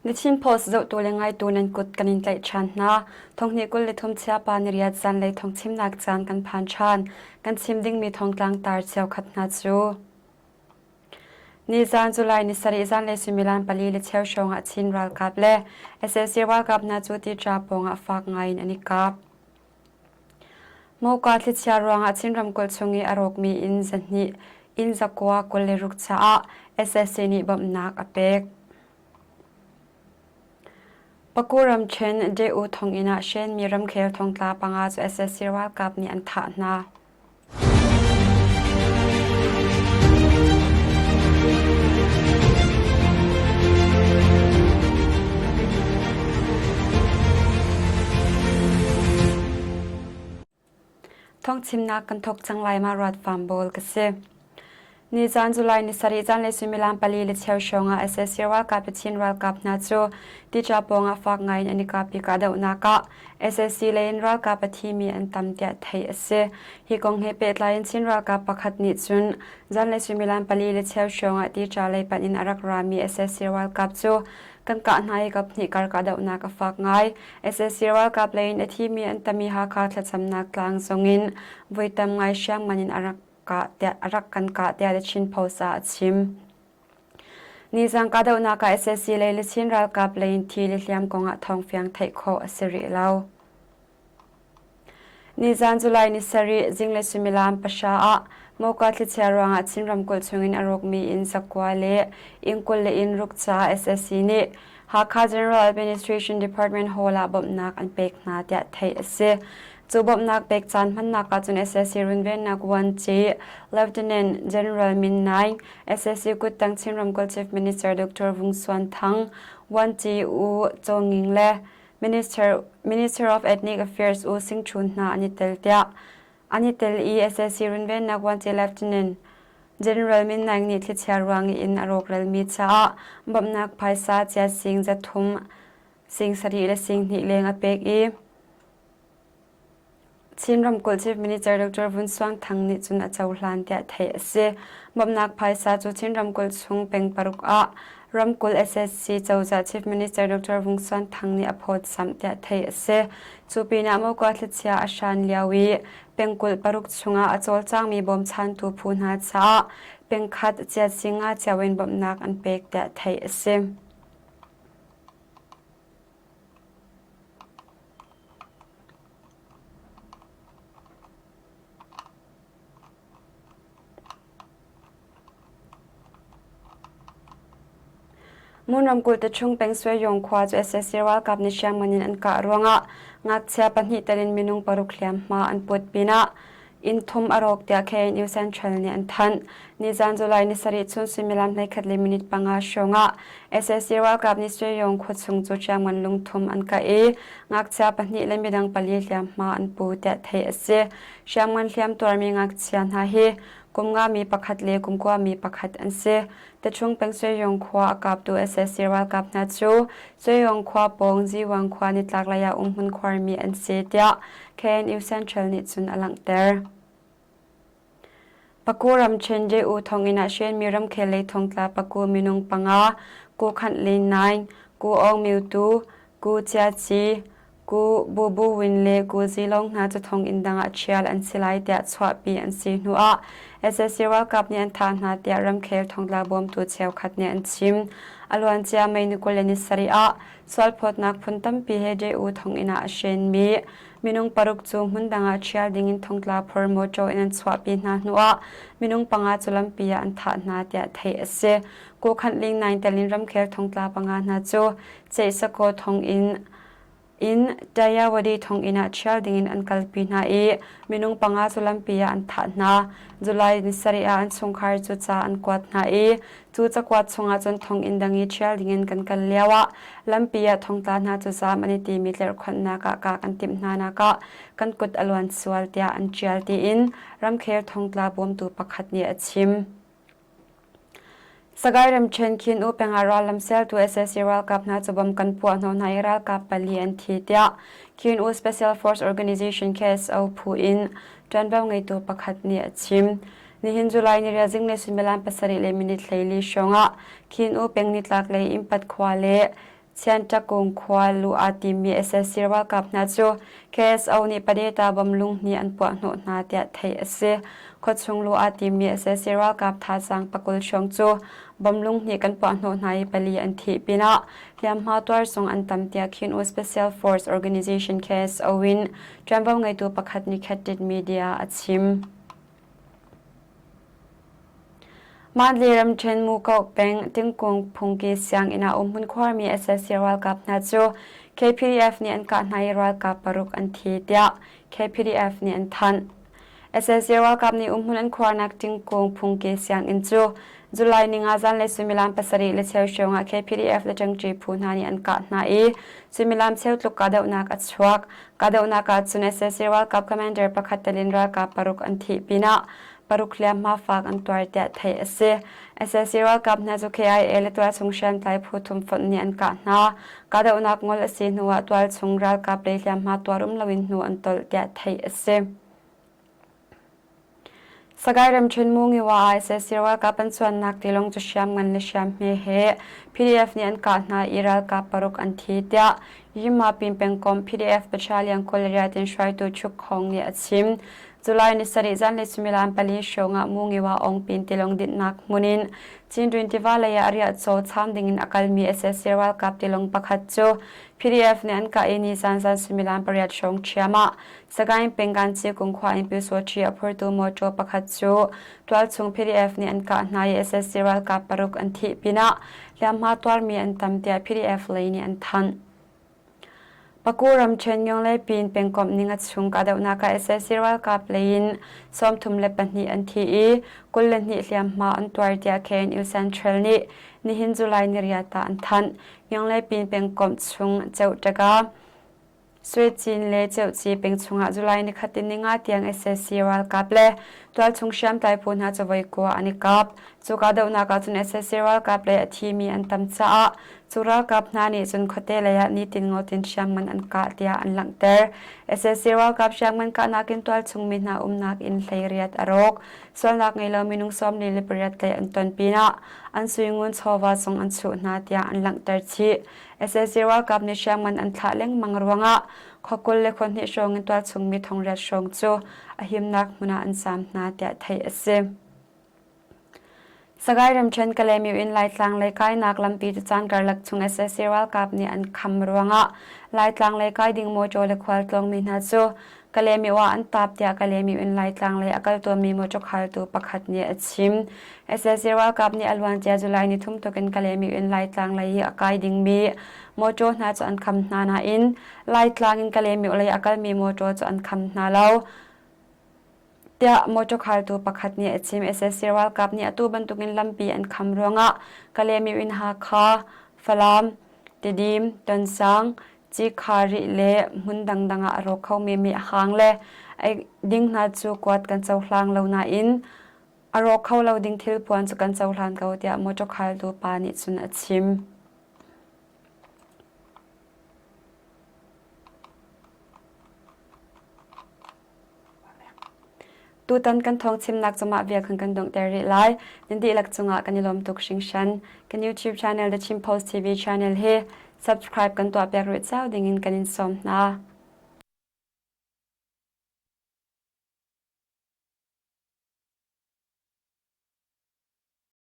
The Chin Post zohtu le ngaitu nan kut kan in tlaih ṭhan hna. Thonghnih 23 chiapa niriat zanlei thawngchimnak caan kan phan ṭhan. Kan chim dingmi thawngtlang tar cheukhat hna cu. Nizan July ni sarih zanlei suimilam pali le cheu hrawng ah Chin ralkap le sac ralkap hna cu Titra pawngah fak ngai in an i kap. Moka thlichia ruangah Chin ramkulh chung i a rawkmi inn zahnih inn zakua 26 caah sac nih bawmhnak a pek. Paku ramṭhen De'u thonginn ah hrenmi ramkhel thongtla panga cu sac ralkap nih an thah hna. Thawngchimnak kan thawk cang lai ma ruat fam bawl ka si. Nizan July ni sarih zanlei suimilam pali le cheu hrawng ah sac ralkap le Chin ralkap hna cu Tica pawng ah fak ngai in an i kap i kahdohnak ah sac lei in ralkap a thimi an tam tiah theih a si. Hi kong he pehtlai in Chin ralkap pakhat nih cun zanlei suimilam pali le cheu hrawng ah Tica lei panh in a rak rami sac ralkap cu kan kah hna i kaphnih kar kahdohnak a fak ngai. sac ralkap lei in a thimi an tam i Hakha thlacamnak tlang zong in voi tam ngai hriamngan in a rak kah tiah a rak kan kah tiah The Chin Post ah a chim. Nizang kahdohnak ah sac lei le Chin ralkap lei in thi le hliam kongah thawngfiang theih khawh a si rih lo. Nizan July ni sarih zinglei suimilam pahra ah Moka thlichia ruangah Chin ramkulh chungin a rawkmi inn zakua le inn 20 le inn ruk caah sac nih Hakha General Administration Department Hall ah bawmhnak an pek hna tiah theih a si. Cu bawmhnak pek caan hmannak ahcun sac runvennak vuanci Lieutenant General Min Naing, sac kuttang Chin ramkulh Chief Minister Dr. Vung Suan Thang, vuanci U Caw Nging le Minister, Minister of Ethnic Affairs U Sing Chun hna an i tel tiah an i tel i sac runvennak vuanci Lieutenant General Min Naing nih thlichia ruang i inn a rawkralmi caah bawmhnak phaisa cia sing zathum sing sarih le sing hnih leng a pek i Chin ramkulh Chief Minister Dr. Vun Suang Thang nih cun a cohlan tiah theih a si. Bawmhnak phaisa cu Chin ramkulh chung peng paruk ah ramkulh SSC cozah Chief Minister Dr. Vung Suan Thang nih a phawtzamh tiah theih a si. Cu pinah Mokua thlichia a hran lio i pengkulh paruk chungah a cawlcangmi bawmchantu phu hna caah pengkhat ciatsinga cio in bawmhnak an pek tiah theih a si. Mon ramkulh Tachung peng Suayong khua cu sac ralkap nih hriamngan in an kah ruangah ngakchia pahnih tel in minung paruk hliamhma an put pinah inn thum a rawk tiah KNU Central nih an thanh. Nizan July ni sarih chun suimilam hleikhat le minute panga hrawngah sac ralkap nih Suayong khua chung cu hriamngan lungthum an kah i ngakchia pahnih le midang pali hliamhma an pu tiah theih a si. Hriamngan hliam tuarmi ngakchia hna hi kum ngami pakhat le kum kuami pakhat an si. Tachung peng Suayong khua a kaptu sac ralkap hna cu Suayong khua pawng Ziwang khua nitlak lei ah umhmun khuarmi an si tiah KNU Central nih cun a langhter. Paku ramṭhen JU thonginn ah hrenmi ramkhel lei thongtla Paku minung panga Ku Khanh Lin Naing, Ku Aung Myo Tu, Ku Cia Ci, Ku Bu Bu Win le Ku Zilong hna cu thonginn dang ah ṭhial an si lai tiah chuahpi an si hnuah sac ralkap nih an thah hna tiah ramkhel thongtla bawmtu cheukhat nih an chim. A luancia May ni 20 le ni sarih ah sualphawtnak phun tampi he JU thonginn ah a hrenmi minung paruk cu hmundang ah ṭhial dingin thongtla phor mawṭaw in an chuahpi hna hnuah minung panga cu lampi ah an thah hna tiah theih a si. Kawkhanh Ling Naing tel in ramkhel thongtla panga hna cu Ceihsakaw thonginn in Tayawadi thonginn ah ṭhial dingin an kalpi hna i minung panga cu lampi ah an thah hna. July ni sarih ah an chungkhar cu ca an kuat hna i cu cakuat chungah cun thonginn dang i ṭhial dingin kan kal lioah lampi ah thongtla hna cu zaam an i timi tlerhkhonhnak ah kah kan timh hna nak ah kan kut a luan sual tiah an ṭial tiin ramkhel thongtla bawmtu pakhat nih a chim. Sagaing ramṭhen Khin U peng ah rallam sertu sac ralkap hna cu bom kan puah hnawh hna i ralkap pali an thi tiah Khin U Special Force Organization KSO phu in ṭuanvo ngeitu pakhat nih a chim. Nihin July ni riat zinglei suimilam pasarih le minute 14 hrawng ah Khin U peng nitlak lei Impat khua le. Chiantakung khua luh aa timmi sac ralkap hna cu KSO nih Padeta bom lung hnih an puah hnawh hna tiah theih a si. Khuachung luh aa timmi sac ralkap thazaang pakul hrawng cu bom lung hnih kan puah hnawh hna i pali an thih pinah hliamhma tuar zong an tam tiah Khin U Special Force Organization KSO in ṭuanvo ngeitu pakhat nih Khatit Media a chim. Mandalay ramṭhen Mukoh peng Tingkung phungki sianginn ah umhmun khuarmi sac ralkap hna cu KPDF nih an kah hna i ralkap paruk an thi tiah KPDF nih an thanh. Sac ralkap nih umhmun an khuarnak Tingkung phungki sianginn cu July ninga zanlei suimilam pasarih le cheu hrawng ah KPDF le ṭangṭi phu hna nih an kah hna i suimilam cheu tluk kahdohnak a chuak. Kahdohnak ah cun sac ralkap commander pakhat tel in ralkap paruk an thih pinah paruk hliamhma fak an tuar tiah theih a si. Sac ralkap hna cu KIA le tualchung hriamtlai phu thum fonh nih an kah hna. Kahdohnak ngol a si hnuah tualchung ralkap lei hliamhma tuar um loin hnu an tolh tiah theih a si. Sagaing ramṭhen Mungiwa ah sac ralkap an chuannak tilawng cu hriamngan le hriamhme he PDF nih an kah hna i ralkap paruk an thi tiah Yimapin pengkomh PDF Battalion Kawlriat in hruaitu Chuk Khong nih a chim. July ni sarih zanlei suimilam pali hrawng ah Mungiwa Ongpin tilawng dinhnak hmun in Chindwin tiva lei ah riahcaw cham ding in a kalmi sac ralkap tilawng pakhat cu PDF nih an kah i nizan zan suimilam pariat hrawng ṭhiam ah Sagaing pengkan Cikung khua in Pyusawṭhi a phurtu mawṭaw pakhat cu tualchung PDF nih an kah hna i sac ralkap paruk an thih pinah hliamhma tuarmi an tam tiah PDF lei nih an thanh. Paku ramṭhen Myonglei pin pengkomh ning a chung kahdohnak ah sac ralkap lei in 32 an thi i 22 hliamhma an tuar tiah KNU Central nih nihin July niriat ah an thanh. Myonglei pin pengkomh chung Ceuhtaka Suecin le Ceuci peng chungah July nikhat in ninga tiang sac ralkap le tualchung hriamtlai phu hna cu voi kua an i kap. Cu kahdohnak ah cun sac ralkap lei a thimi an tam caah cu ralkap hna nih cun khuate lei ah nitin ngotin hriamngan an kah tiah an langhter. Sac ralkap hriamngan kahnak in tualchung mi hna umnak inn 18 a rawk. Sualnak ngei lo minung 48 tlaih an ton pinah an suingun chawva zong an chuh hna tiah an langhter chih. Sac ralkap nih hriamngan an thlah lengmang ruangah khua 20 le khua hnih hrawng in tualchung mi thong riat hrawng cu a himnak hmun ah an zaam hna tiah theih a si. Sagaing ramṭhen Kalaymyo in Laitlang lei kainak lampi cu caan karlak chung sac ralkap nih an kham ruangah Laitlang lei kai ding mawṭaw le khualtlawng mi hna cu Kalaymyo ah an taap tiah Kalaymyo in Laitlang lei a kal tawnmi mawṭaw khaltu pakhat nih a chim. Sac ralkap nih a luancia July ni thum tuk in Kalaymyo in Laitlang lei i a kai dingmi mawṭaw hna cu an kham hna nain Laitlang in Kalaymyo lei a kalmi mawṭaw cu an kham hna lo. Tiah mawṭaw khaltu pakhat nih a chim. Sac ralkap nih atu bantukin lampi an kham ruangah Kalaymyo in Hakha, Falam, Tidim, Tonsang, Cikha-rih le hmun dangdang ah a rawk khomi mehhang le ei ding hna cu kuat kan cohlang lo nain a rawk kho lo ding thilpuan cu kan cohlan ko tiah mawṭaw khaltu pa nih cun a chim. Tutan kan thawngchimnak cu mah vial khan kan donghter rih lai. Nan dihlak cungah kan i lawm tuk hringhran. Kan YouTube channel The Chin Post TV channel hi subscribe kan tuahpiak rih cio dingin kan in sawm hna.